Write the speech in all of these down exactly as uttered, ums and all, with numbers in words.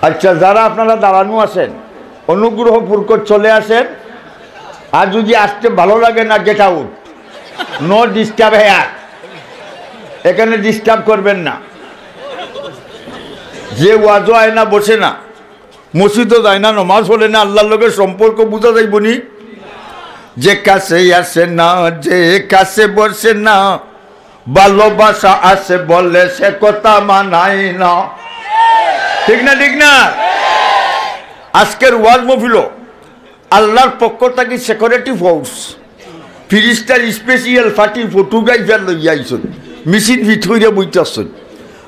আচ্ছা, যারা আপনারা দাঁড়ানো আছেন, অনুগ্রহপূর্বক চলে আসেন। আর যদি আসতে ভালো লাগে না, get out, no disturb here. এখানে ডিস্টার্ব করবেন না। যে ওয়াজও আয় না, বসে না, মসজিদও যায় না, নমাজ পড়ে না, আল্লাহর লগে সম্পর্ক বুঝা যাইব নি? যে কাছে আসে না, যে কাছে বসে না, ভালোবাসা আছে বলে সে কথা মানায় না। ঠিক না, ঠিক না? আজকের ওয়াজ মহফিলো আল্লাহর পক্ষ থাকি সিকিউরিটি ফোর্স, ফিরিস্তার স্পেশাল পার্টি ফটোগ্রাফার লইয়া আইছইন, মেশিন ফিট করিয়া বইতাছইন।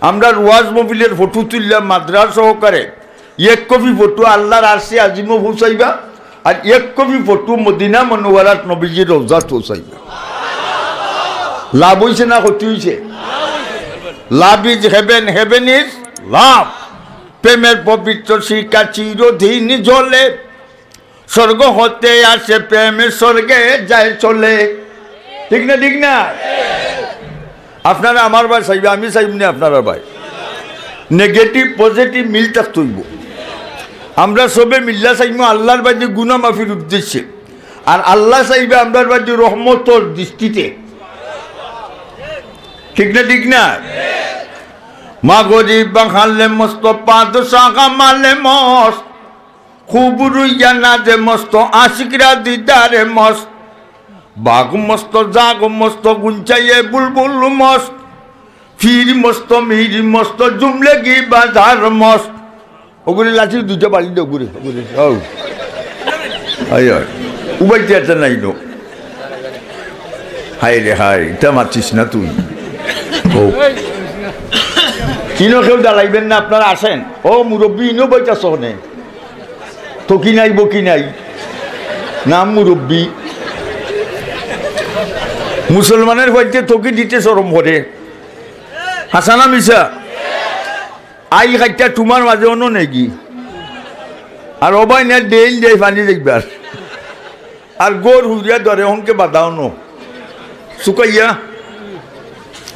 আমরার ওয়াজ মহফিলের ফটো তুললাম মাদ্রাস সহকারে, এক কপি ফটো আল্লাহর আরশে আজিমো পৌঁছাইবা, আর এক কপি ফটো মদিনা মনোয়ারাত নবীজির রওজাত পৌঁছাইবা। লাভ হইছে না ক্ষতি হইছে? Love is heaven, heaven is love। প্রেমের পবিত্র শিখা চিরদিন জ্বলে, স্বর্গ হতে আসে প্রেম, স্বর্গে যায় চলে। ঠিক না, ঠিক না? আপনারা আমার বায় চাইবা, আমি চাইমু নি আপনারার বায়? নেগেটিভ পজিটিভ মিল থাকতে হইব। আমরা সবে মিল্লা চাইমু আল্লাহর বায়দি গুনা মাফির উদ্দেশ্যে, আর আল্লাহ চাইবা আমরার বায়দি রহমতর দৃষ্টিতে। ঠিক না, ঠিক না? মা গরিব বাঙালে মস্ত, পাদশাহ কামালে মস্ত, খুব রুইয়া নাজে মস্ত, আশিকরা দিদারে মস্ত, বাঘ মস্ত, জাগ মস্ত, গুঞ্চাইয়ে বুলবুল মস্ত, ফির মস্ত, মির মস্ত, জুমলেগি বাজার মস্ত। ওগুলি লাঠির দুইটা বাড়ি দে, ওগুলি, ওগুলি, ও। আয়, আয়। উবাইতে আছে নাই নো? হায় রে হায়, ইটা মাতিস না তুই। ও। ইনো কেউ দাঁড়াইবেন না, আপনারা আসেন। ও মুরব্বী, ইনো বইতাছ কেনে? তকি নাই, বকি নাই। নাম মুরব্বী। মুসলমানের বাড়িতে তকি দিতে শরম করে। হাছা না মিছা? আইল কাইট্টা তোমার মাঝে অনো নেগি। আর ওবায় না ডেইল দেয় পানি দেখবার। আর গোর হুরিয়া ধরে হনকে বাধাও নো। শুকাইয়া।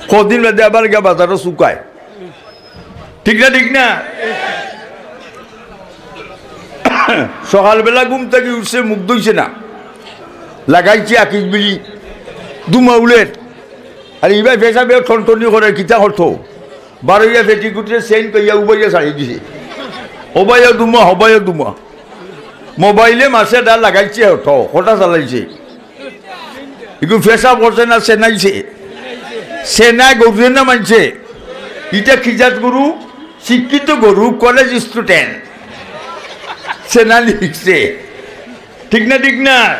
কদিন বাদে আবার গিয়া বাজারও শুকায়। ঠিক না, ঠিক না? সকালবেলা ঘুম থাকি উঠছে, মুখ ধুইছে না। লাগাইছে আকিস বিড়ি। দুমা উলের। আর ইবায় পেশাবে ঠনঠনি করে, কিতা করতো? বারইয়া পেটিকুটরে চেইন কইয়া উবাইয়া ছাড়ি দিছে। ওবাইয়া দুমা, হবাইয়া দুমা। মোবাইলে মাসে ডা লাগাইছে অটো, কটা চালাইছে। ইগু পেশাব করছে না সেনাইছে? সেনায় গরুরে না মানছে? ইটা কি জাত গরু? শিক্ষিত গরু, কলেজ স্টুডেন্ট। সেনা লিখছে। ঠিক না, ঠিক না?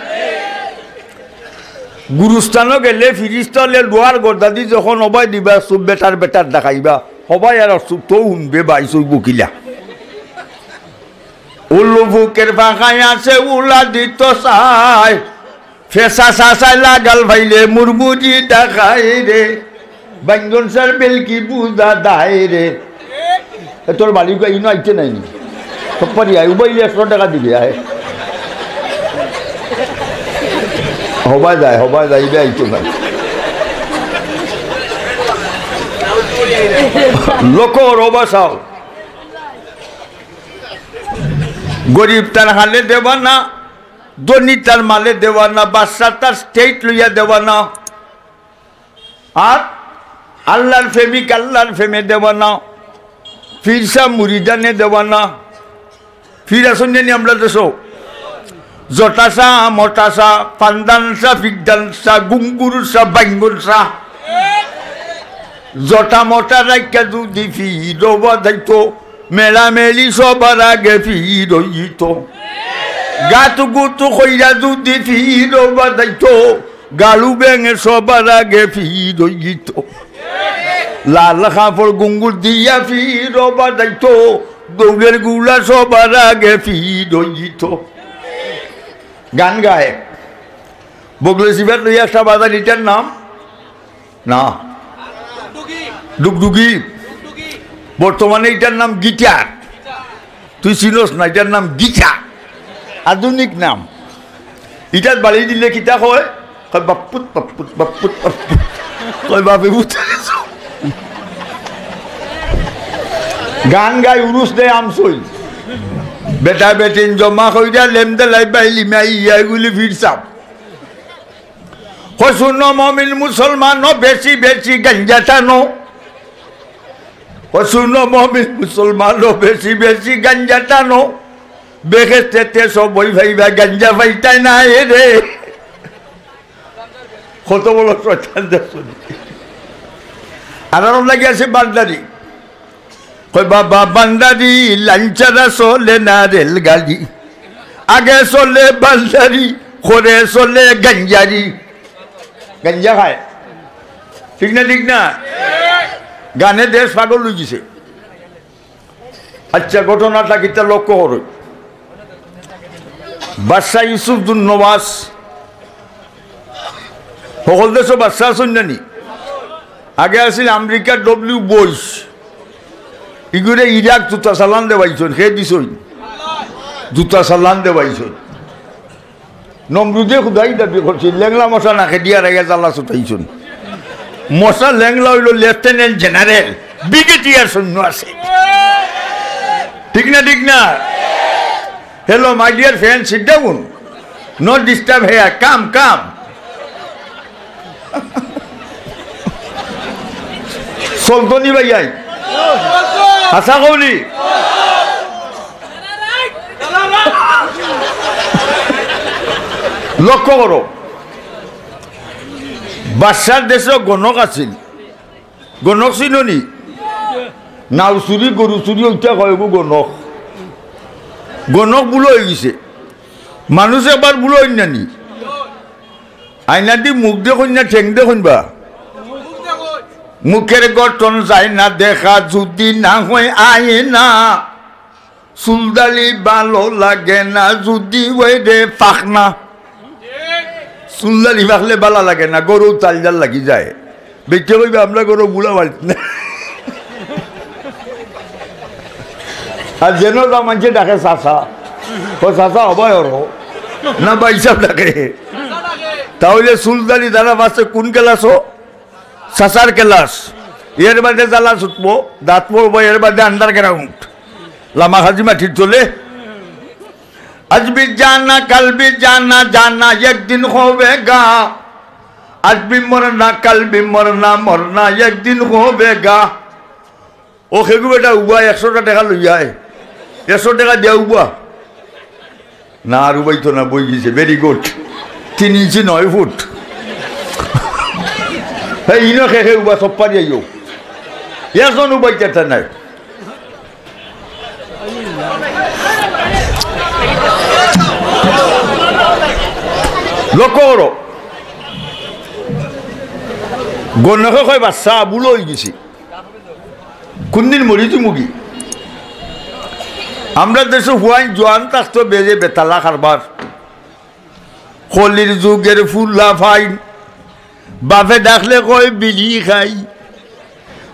গুরুস্থানো গেলে ফিরিস্তা অকলে লোয়ার গর্দাদি যখন অবায় দিবা, সব বেটার বেটার দেখাইবা, হবায় আর সব তো উনবে বাই সই বকিলা। উল্লু বুকের ফাঁকায় আছে উলা দিত চাই, ফেসা সাসায় লাগাল ভাইলে মুরমুরি দেখাই রে। বাইঙ্গন সার বেলকি বুঝা দায় রে। এ, তোর বাড়ি কই? ইনো আইতে নাইনি। সব পারি আয়, উবাইলে একশো টাকা দিবে, আয়। হবায় যায়, হবায় যায়, ইবে আইতো না। লোকর অবাসাও। গরিব তার হালে দেওয়ানা, ধনী তার মালে দেওয়ানা, বাদশা তার স্টেট লইয়া দেওয়ানা। আর আল্লাহর প্রেমিক আল্লাহর প্রেমে দেওয়ানা, পীর সাব মুরিদানে দেওয়ানা। পীর আছইন নি আমরার দেশো? জটা সা, মটা সা, ফান্দান সা, ফিকদান সা, গুঙ্গুর সা, বাইঙ্গুর সা। জটা মটা রাখিয়া যুদি পীর অবা যাইতো, মেলামেলি সবার আগে পীর অইতো। গাত গুত কইরা যুদি পীর অবা যাইতো, গালু বেঙে সবার আগে পীর অইতো। লাল কাপড় গুঙ্গুর দিয়া পীর অবা যাইতো, দৌড়ের গুলা সবার আগে পীর অইতো। গান গায়। বগলে সিবাত লইয়া একটা বাজার, ইটার নাম না। ডুগডুগি। বর্তমানে ইটার নাম গিটার। তুই চিনস না, ইটার নাম গিটার। আধুনিক নাম। ইটাত বাড়ি দিলে কিতা কয়? কয়, "বাপ্পুত, বাপ্পুত, বাপ্পুত, বাপ্পুত।" কয়, "বাপে ভূত।" গান গায়, উরুস দেয়, আমসই। বেটা বেটিন জমা কইরা লেম দেলাই বাইলি মাইয়া এগুলি ফিরসাব। কয়, "হুনো মমিন মুসলমান, বেশি বেশি গাঞ্জা টানো।" কয়, "হুনো মমিন মুসলমান, বেশি বেশি গাঞ্জা টানো। বেহেশতেতে সবই পাইবা, গাঞ্জা পাইতায় নায় রে।" কত বড় শয়তান দেখছনি। আর আরো লাগি আছে বান্দারি। কয়, "বাবা বান্দারি, লাঞ্চারা চলে না রেলগাড়ি। আগে চলে বান্দারি, পরে চলে গাঞ্জারি।" গাঞ্জা খায়। ঠিক না, ঠিক না? গানে দেশ পাগল অই গেছে। আচ্ছা, ঘটনাটা কিতা লক্ষ্য করো। বাদশা ইউসুফ দুন নওয়াজ, হকল দেশো বাদশা আছইন না নি? আগে আছিল আমেরিকার ডব্লিউ বুশ, ইগুরে ইরাক জুতা চালান দেওয়াইছইন, হে দিছইন, জুতা চালান দেওয়াইছইন। নমরুদে খুদাই দাবি করছিল, লেংলা মশা নাকে দিয়া রাইয়া জ্বালা ছুটাইছইন। মশা লেংলা অইলো লেফটেন্যান্ট জেনারেল, ব্রিগেডিয়ার সৈন্য আছে। ঠিক না, ঠিক না? Hello, my dear friend, sit down. No disturb here. Come, come. চলতো নি ভাইয়াই? হাছা কও নি? লক্ষ্য করো, বাদশার দেশো গণক আছিল। গণক চিনো নি? নাও চুরি, গরু চুরি, ওইটা কয় গো গণক। গণক বুলো অই গেছে। মানুষ একবার বুলো অইন না নি? আয়নাদি মুখ দেখইন না ঠেং দেখইন বা? মুখের গঠন যায় না দেখা, যদি না হয় আয়না। চুলদাড়ি ভালো লাগে না, যদি ওই রে পাকনা। চুলদাড়ি পাকলে ভালা লাগে না, গরু তালজাল লাগি যায়। বেটিয়ে কইবা, "আমরা গরু বুলা বাড়িত না।" আর যেন যা মানষে ডাকে চাচা, ও চাচা হবাই ওর, না ভাইসাব ডাকে। তাহলে চুলদাড়ি যারা বাঁচে কোন ক্লাসো? চাচার ক্লাস। এর বাদে জ্বালা ছুটবো, দাঁত পড়বো, এর বাদে আন্ডারগ্রাউন্ড। লামা হাজি মাটির তলে। আজ ভি জানা, কাল ভি জানা, জানা একদিন হবেগা। আজ ভি মরনা, কাল ভি মরনা, মরনা একদিন হবেগা। ও খেগু বেটা উবা, একশোটা টেকা লইয়ায়, একশো টেকা দিয়া উবা। না, আর উবাইতো না, বই গেছে, very good। তিন ইঞ্চি নয় ফুট। এই ইনো খেখে উবা, সব পারি আইও। একজন উবাইতে নাই। লক্ষ্য করো, গণকে কয়, "বাদশা, ভুল অই গেছে।" কোনদিন মরি তুমি কি? আমরা দেশো হুয়াইন জোয়ান থাকতো বেজে বেতালা কারবার। কলির যুগের ফুলা ফাইন, বাপে ডাকলে কয় বিড়ি খাই,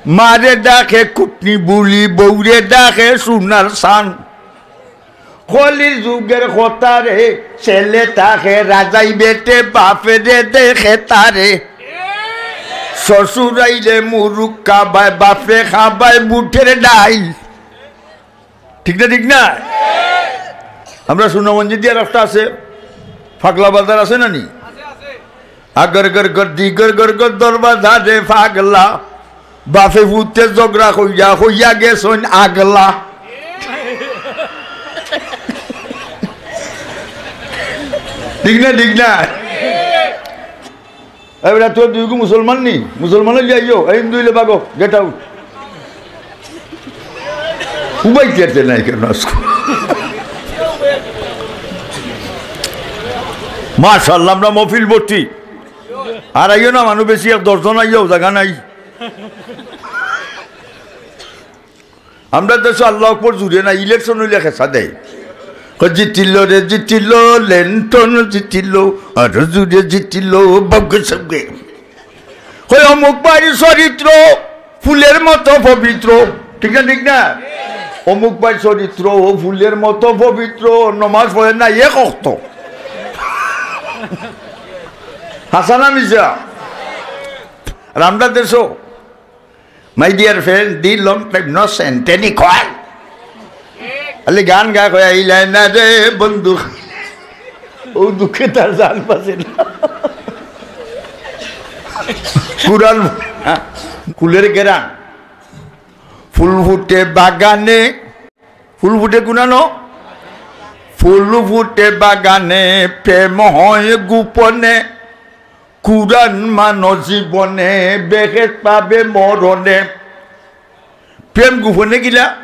মারে ডাকে কুটনি বুলি, বউরে ডাকে সোনার সান। কলির যুগের কথা রে, ছেলে থাকে রাজাই বেটে, বাপেরে দেখে তারে। শ্বশুর আইলে মুরুক খাবায়, বাপে খাবায় বুটের ডাইল। ঠিক না, ঠিক না? আমরা সুনামগঞ্জে দিয়া রাস্তা আছে, ফাগলা বাজার আছে না নি? আগর গর গর দি গর গর গর দরবাজা রে ফাগলা, বাপে পুতে ঝগড়া কইয়া কইয়া গেছইন আগলা। ঠিক না, ঠিক না? এ বেটা, তুই দুইগু মুসলমান নি? মুসলমান অইলে আইও, এই হিন্দু অইলে ভাগো, get out। উবাই কেটে নাই কেন আজকে? মাশাআল্লাহ, আমরা মহফিল ভর্তি। আর আইও না, মানুষ বেশি, এক দশজন আইও, জাগা নাই। আমরা দেশো আল্লাহ আকবর জুড়ে না, ইলেকশন অইলে খেসা দেয়। কয়, "জিতিল রে জিতিল, লেন্টন জিতিল, আর জুড়ে জিতিল, বগ্গে সবগে।" কয়, "অমুক ভাইর চরিত্র ফুলের মতো পবিত্র।" ঠিক না, ঠিক না? "অমুক ভাইর চরিত্র ফুলের মতো পবিত্র, নমাজ পড়ে না এক অক্ত।" হাছা না মিছা? আর আমরা দেশো, my dear friend, the long time no send any call. খালি গান গায়, কয়, "আইলায় না রে বন্ধু।" ও দুঃখে তার জান বাঁচে না। কুরআন, হ্যাঁ, ফুলের গেরান। ফুল ফুটে বাগানে, ফুল ফুটে কুনানো? ফুল ফুটে বাগানে, প্রেম হয় গোপনে। কুরআন মানো জীবনে, বেহেশত পাবে মরণে। প্রেম গোপনে কিলা?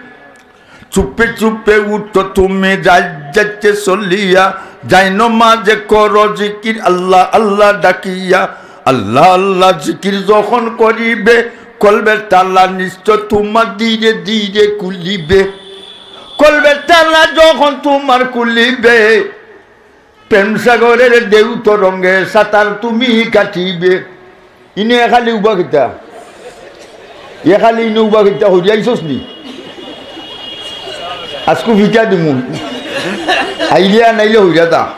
চুপে চুপে উঠো তুমি, রাইত যাইতে চলিয়া, জায়নামাজে করো জিকির, আল্লাহ আল্লাহ ডাকিয়া। আল্লাহ আল্লাহ জিকির যখন করিবে, কলবের তালা নিশ্চয় তোমার ধীরে ধীরে খুলিবে। কলবের তালা যখন তোমার খুলিবে, প্রেম সাগরের ঢেউ তরঙ্গে সাঁতার তুমি কাটিবে। ইনে এখালি উবা কিতা? এখালি ইনে উবা কিতা? হরিয়াইছস নি? আজকু ফিটা দিমু। আইলে আর নাইলে হইরা তা।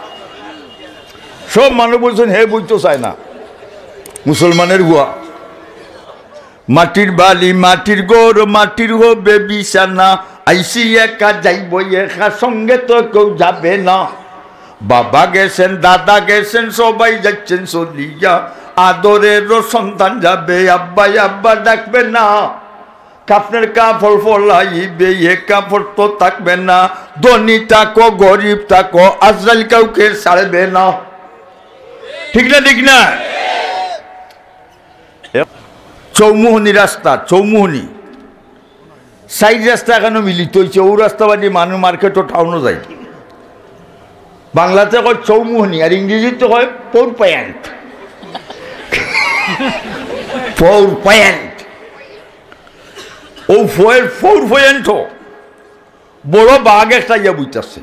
সব মানুষ বলছেন, "হে বইতো চায় না।" মুসলমানের বুয়া। মাটির বাড়ি, মাটির ঘর, মাটির হবে বিছানা। আইছি একা, যাইব একা, সঙ্গে তো কেউ যাবে না। বাবা গেছেন, দাদা গেছেন, সবাই যাচ্ছেন চলিয়া। আদরেরও সন্তান যাবে, আব্বা আব্বা ডাকবে না। কাফনের কাপড় ফলাইবে, এ কাপড় তো থাকবে না। ধনী থাকো, গরিব থাকো, আজরাইল কাউকে ছাড়বে না। ঠিক না, ঠিক না? চৌমুহনী রাস্তা, চৌমুহনী। চাইর রাস্তা এখনো মিলিত হইছে, ও রাস্তা বাদে মানুষ মার্কেটো টাউনো যায়। বাংলাতে কয় চৌমুহনী, আর ইংরেজিতে কয় ফোর পয়েন্ট। Four point. ও ফোর, ফোর পয়েন্ট বড় বাঘ একটা ইয়া বইতাছে।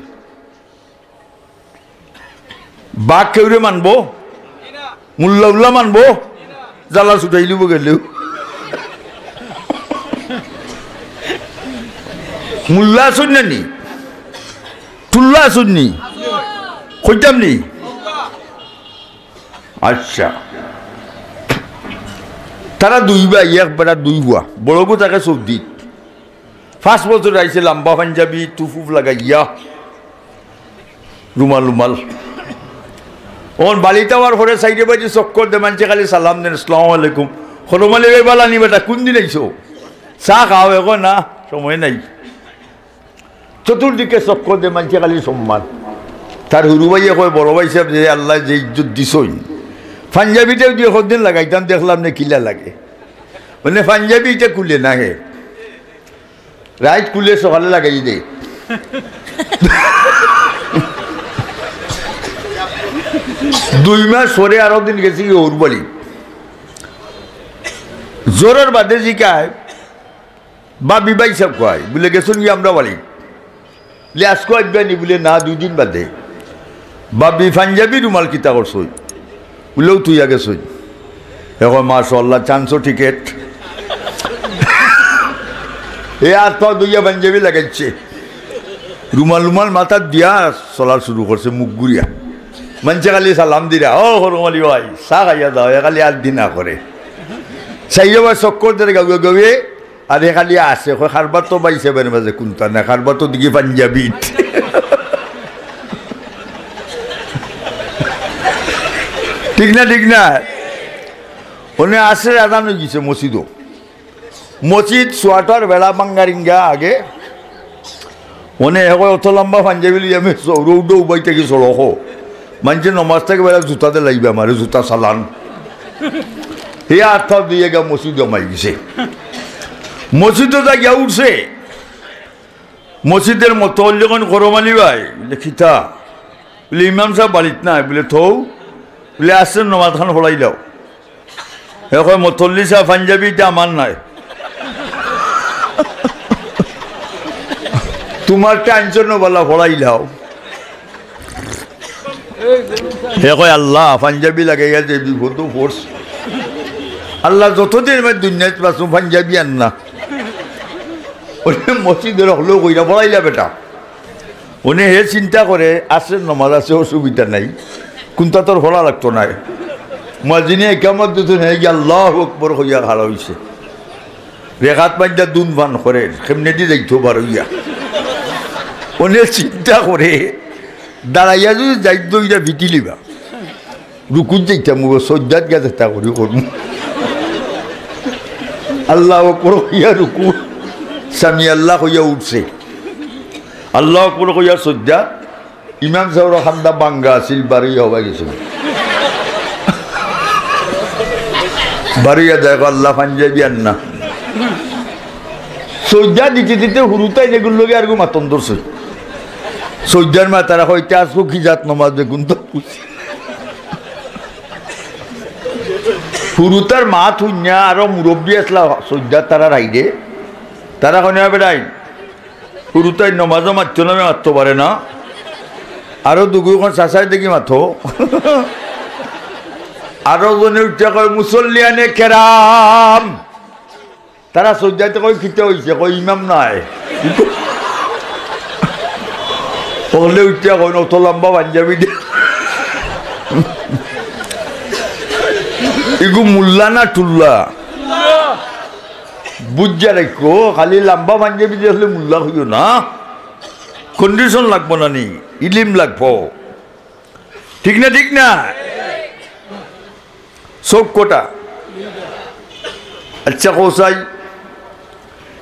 বাঘ কেউরে মানবো? মুল্লা উল্লা মানবো? জ্বালা ছুটাইলিব গেলেও। মুল্লা আছইন না নি? টুল্লা আছইন নি? কইতাম নি? আচ্ছা, তারা দুই ভাই, এক বেটা দুই বুয়া। বড়গু থাকে সৌদিত। পাঁচ বছর আইছে, লম্বা পাঞ্জাবি, টুপ উপ লাগাইয়া, রুমাল রুমাল। অন বাড়িত আওয়ার পরে সাইডে বাইডে চক্কর দে, মানষে খালি সালাম দেন, "আসসালামু আলাইকুম।" হরম আলী ভাই, বালা নি বেটা, কুন দিন আইছো? চা খাও, এখন না, সময় নাই। চতুর্দিকে চক্কর দে, মানষে খালি সম্মান। তার হুরু ভাইয়ে কয়, "বড় ভাই সাহেব, যে আল্লায় যে ইজ্জত দিছইন, পাঞ্জাবিটাও দিয়া কদিন লাগাইতাম, দেখলাম নে কিলা লাগে।" মানে পাঞ্জাবি ইটা খুলে না হে। রাইত খুলে সকালে লাগাই দে। দুই মাস পরে আরো দিন গেছি কি হউর বাড়ি। জোরর বাদে জিকায়, "ভাবি, ভাই সাহেব কই?" বুলে, "গেছইন গি আমরার বাড়ি।" বুলে, "আজকু আইবা নি?" বুলে, "না, দুই দিন বাদে।" "ভাবি, পাঞ্জাবি রুমাল কিতা করছইন?" বুলে, "অউ থুইয়া গেছইন।" এখন মাশাআল্লাহ, চান্সও টিকেট। এ হাত পাও ধুইয়া পাঞ্জাবি লাগাইছে। রুমাল রুমাল মাথাত দিয়া চলা শুরু করছে, মুখ ঘুরিয়া। মানষে খালি সালাম দিরা, "ও হরম আলী ভাই, চা খাইয়া যাও।" এ খালি আর দিনা করে। চাইরোবায় চক্কর দের গাউয়ে গাউয়ে, আর এ খালি আছে, কয়, "কারবার তো ভাই সাহেবের মাঝে কুন্তা না, কারবার তো দেখি পাঞ্জাবিত।" ঠিক না, ঠিক না? অনে আছরের আজান অইগেছে মসজিদো। মসজিদ সোয়াটার বেড়া ভাঙ্গারিঙ্গা আগে। অনে এখন অত লম্বা পাঞ্জাবি লইয়া আমি রৌডো উবাই থাকি সড়ক। মানষে নমাজ থাকি বেড়া জুতা দিলাইবা আমারে, জুতা চালান। হে আত্মা দিয়ে গা মসজিদ জমাই গেছে। মসজিদো যা গিয়া উঠছে। মসজিদের মতো অইল যখন, "হরম আলী ভাই।" বুলে, "কিতা?" বুলে, "ইমাম সাহেব বাড়িত নাই।" বুলে, "থৌ।" বুলে, "আছরের নমাজ খান পড়াইলাও।" হে কয়, "মতল্লি সাহেব, পাঞ্জাবি ইটা আমার নায়, তুমারটা আনছো নবালা, পড়াইলাও।" হে কয়, "আল্লাহ, পাঞ্জাবি লাগাইয়া যে বিপদো পড়ছি। আল্লাহ, যতদিন আমি দুনিয়াত বাঁচমু, পাঞ্জাবি আর না।" অনে মসজিদর হকলে কইরা, "পড়াইলা বেটা।" অনে হে চিন্তা করে, আছরের নমাজ আছে, অসুবিধা নাই, কুন্তা তোর পড়া লাগতো নায়। মুয়াজ্জিনে ইকামত দিছইন, হে গিয়া আল্লাহু আকবার কইয়া খাড়া অইছে। রেখাত বান্ধা দুন ফান করে, কেমনেদি যাইতো বার অইয়া। অনে চিন্তা করে, দাঁড়াইয়া যদি যাই দইরা ফিটি লিবা। রুকুত যাইতাম, ও সজ্জাত গা যেতা করি করমু। আল্লাহু আকবার কইয়া রুকু, সামি আল্লাহ কইয়া উঠছে। আল্লাহু আকবার কইয়া সজ্জাত, ইমাম সাবর কান্দা ভাঙ্গা আছিল, বারইয়া হবায় গেছিল। বারইয়া দেখো আল্লাহ পাঞ্জাবি আর না। সজ্জাত দিতে দিতে হুরুতাইন এগুর লগে আরগু মাতন ধরছে। সজ্জার মায় তারা কইতে, "আজকু কি জাত নমাজ বেগুন তো।" হুরুতার মাত হুনিয়া আরো মুরব্বি আছলা সজ্জাত তারার আইরে। তারা কইন, "বেটাইন, হুরুতাইন নমাজও মাততো না, মাততো পারে না।" আরো দুগু কইন, "চাচায় দেখি মাতো।" আরো জনে উঠিয়া কয়, "মুসল্লিয়ানে কেরাম।" তারা সজ্জাইতে কয়, "কিতা অইছে?" কয়, "ইমাম নাই।" অকলে উঠিয়া কইন, "অত লম্বা পাঞ্জাবি দে।" ইগু মুল্লা না টুল্লা? বুঝিয়া রাখো, খালি লম্বা পাঞ্জাবি দিয়া অইলে মুল্লা কইও না। Condition লাগবো না নি, ইলিম লাগবো। ঠিক না, ঠিক না? চউখ কটা? আচ্ছা, কও চাই,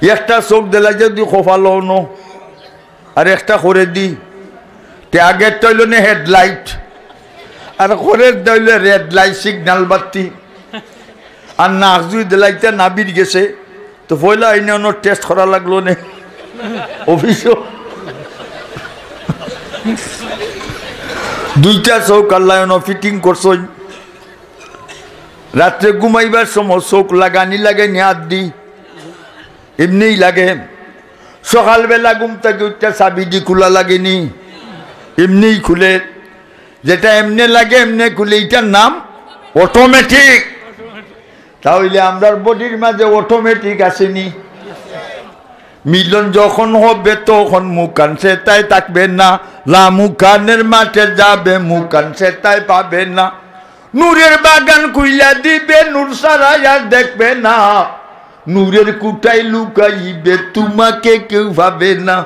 একটা চউখ দিলাইতে যদি কপালো অনো, আর একটা করেদি, তে আগেরটা অইলো নে headlight, আর করেরটা অইলো red light, signal বাতি। আর নাক যদি দিলাইতে নাবির গেছে, তো পয়লা আইনা অনো test করা লাগলো নে। অফিসো দুইটা চউখ আল্লায় অনো fitting করছইন। রাত্রে ঘুমাইবার সময় চউখ লাগানি লাগে নি আত দি? এমনেই লাগে। সকালবেলা ঘুম থাকি উঠিয়া চাবি দি খুলা লাগে নি? এমনেই খুলে। যেটা এমনে লাগে, এমনে খুলে, ইটার নাম automatic। তা অইলে আমরার bodyর মাঝে automatic আছে নি? মিলন যখন হবে তখন মুকান সেতায় থাকবে না, লামুকানের মাঠে যাবে মুকান সেতায় পাবে না। নূরের বাগান খুইলা দিবে, নূর ছাড়া আর দেখবে না। নূরের কুটায় লুকাইবে, তোমাকে কেউ পাবে না।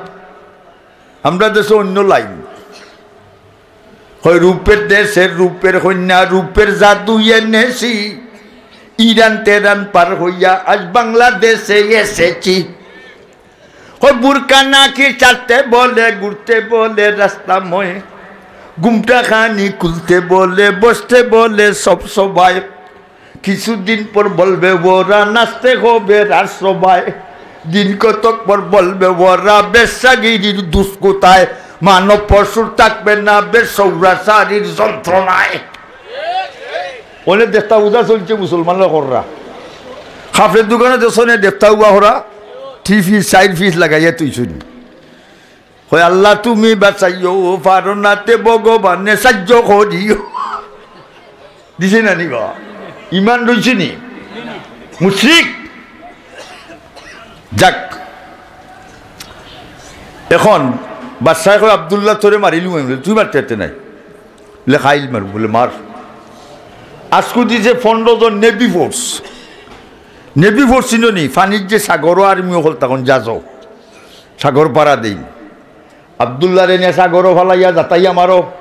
আমরা দেশো অইন্য লাইন। কয় রূপের দেশের রূপের কইন্যা, রূপের জাদু এনেছি। ইরান তেরান পার হইয়া আজ বাংলাদেশে এসেছি। কয় বুরকা নাকি ছাড়তে বলে, ঘুরতে বলে রাস্তা ময়, ঘুমটা খানি খুলতে বলে, বসতে বলে সব সভায়। কিছুদিন পর বলবে ওরা নাচতে হবে রাজসভায়। দিন কতক পর বলবে ওরা বেশ্যাগিরির দুষ্কৃতায়। মানব পশুর থাকবে না বেশ সৌরাচারীর যন্ত্রণায়। অনে দেখতা উদা চলছে মুসলমানরা কররা। কাপড়ের দোকানো দেখছো নে দেখতা উবা করা, three piece, চাইর piece লাগাইয়া থুইছইন। কয়, "আল্লাহ তুমি বাঁচাইও, পারো না তে ভগবানে সাহায্য করিও।" দিছে না নি বা? ইমান রইছে নি? মুশরিক। যাক, এখন বাদশায় কয়, "আব্দুল্লাহ তোরে মারিলু আমি।" বলে, "তুই মারতে পারতে নাই।" বলে, "খাইল মারু।" বলে, "মার।" আজকু দিছে পনেরো জন Navy Force। Navy Force চিনো নি? পানির যে সাগরো army অকল তখন জাজো। সাগর পাড়া দেই। আব্দুল্লাহরে নিয়া সাগরো ফালাইয়া যাতাইয়া মারো।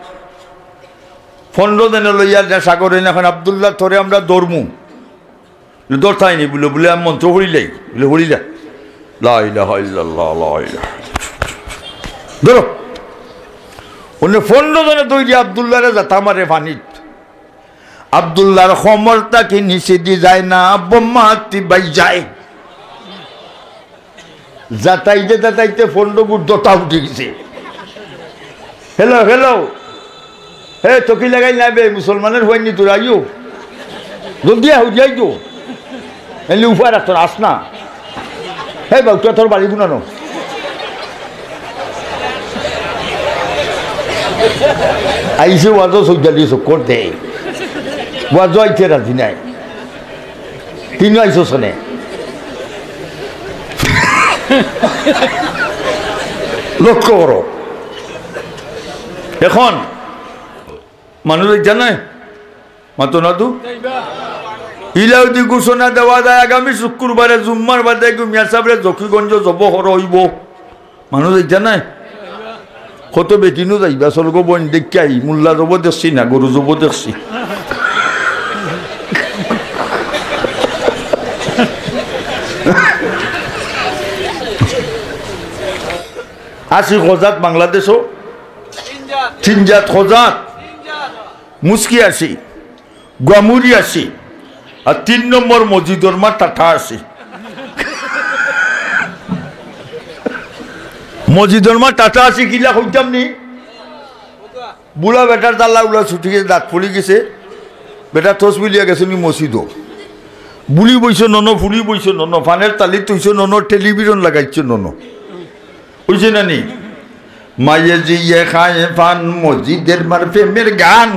পনেরো জনে লইয়া যা সাগরে নিয়া, এখন আব্দুল্লাহ তোরে আমরা ধরমু। বলে, "ধরতাই নি?" বলে, "বলে আমি মন্ত্র পড়িলাই।" বলে, "পড়িলা।" লা ইলাহা ইল্লাল্লাহ, লা ইলাহা। ধরো। অনে পনেরো জনে ধরিয়া আব্দুল্লাহরে যাতা মারে পানিত। আব্দুল্লাহর কোমর থাকি নিচেদি যায় না, বোম্মাতি বাই যায়। যাতাইতে যাতাইতে পনেরো গুর দতা উঠি গেছে। "হ্যালো, হ্যালো, হে, চকি লাগাই না বে, মুসলমানের হয়নি তোর, আইও। জলদি আহ, উঠি আইতো।" এলি উপায় রাখতো না, আস না। "হে বাউটা, তোর বাড়ি গুনানো।" আইসে ওয়াজো সৌজালি চক্কর দে। ওয়াজো আইতে রাজি নাই। তিনিও আইসো শোনে। লক্ষ্য করো। এখন মানুষ জানে, মাতো না তো? ইলাউদি ঘোষণা দেওয়া যায়, আগামী শুক্রবারে জুম্মার বাদে গু মিয়া সাবরে জকিগঞ্জ জব করা অইবো। মানুষ জানে? কত বেটিনও যাইবা, স্বর্গ বইন দেখিয়াই, মোল্লা জব দেখছি না, গরু জব দেখছি। আছি খজাত বাংলাদেশও, তিন জাত খজাত, মুচকি আছি, গুয়ামুরি আছি, আর তিন নম্বর মসজিদর মা টাটা আছি। মসজিদর মা টাটা আছি কিলা কইতাম নি? বুড়া বেটার জ্বালা উলা ছুটি গেছে, দাঁত পড়ি গেছে, বেটা তসবি লিয়া গেছে নি মসজিদও। বুলি বইছে নন, ফুলি বইছে নন, ফানের তালি তৈছে নন, টেলিভিশন লাগাইছে নন। বুঝছে না নি? মায়ে জিয়ে খায় ফান, মসজিদের মার প্রেমের গান।